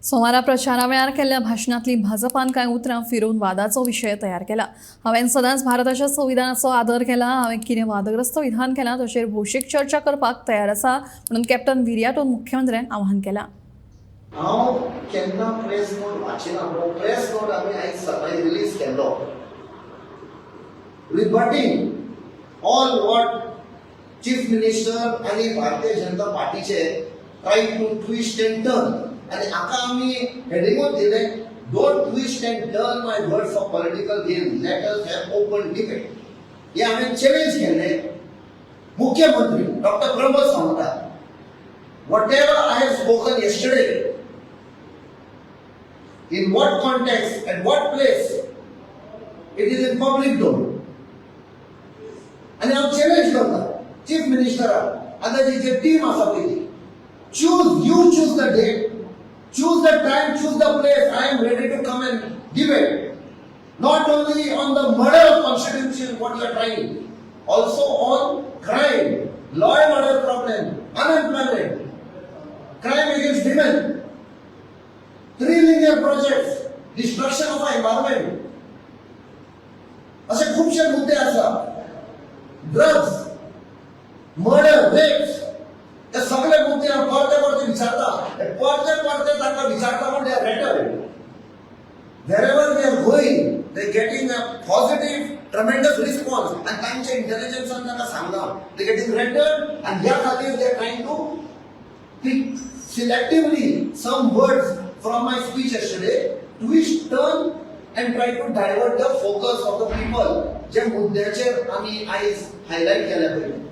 सोमारा प्रचारा वेळार केल्ल्या भाशणांतली भाजपान कांय उतरां फिरोवन वादाचो विशय तयार केला. हांवें सदांच भारताच्या संविधानाचो आदर केला. हांवें कितें वादग्रस्त विधान केलां ताचेर भौशीक चर्चा करपाक तयार आसा म्हणून कॅप्टन विरियाटोन मुख्यमंत्र्यांक आवाहन केलां. हांव केन्ना प्रेस नोट वाचिना, पूण प्रेस नोट आमी आयज सकाळी रिलीज केल्लो, rebutting all what Chief Minister आनी भारतीय जनता पार्टीचे try to twist and turn. आनी हाका आमी हेडिंगूच दिलें, "Don't twist and turn my words for political gain, let us have open debate." हें हांवें चॅलेंज केल्लें मुख्यमंत्री डॉक्टर प्रमोद सावंता, whatever I have spoken yesterday, in what context, at what place, it is in public domain. आणि हांव challenge करता chief मिनिस्टराक आतां जी जी टीम आसा ती, choose you choose the date, choose the time, choose the place. I am ready to come and debate, not only on the murder of constitution, what you are trying, also on crime, law and order problem, unemployment, crime against women, three linear projects, destruction of our environment. असे खुबशे मुद्दे आसा. Drugs, murder, wraps, हे सगळे मुद्दे हांव परते परते विचारता. हे परते परते तांकां विचारता म्हण they are rattled. Wherever we are going, they getting a positive, tremendous response. आणि तांच्या इंटेलिजन्सान तांकां सांगला, they getting rattled. आणि ह्या खातीर they are trying to pick selectively some words from my speech yesterday, twist, turn, and try to divert the focus of the people. जे मुद्द्याचेर आमी आयज highlight केल्या पळय.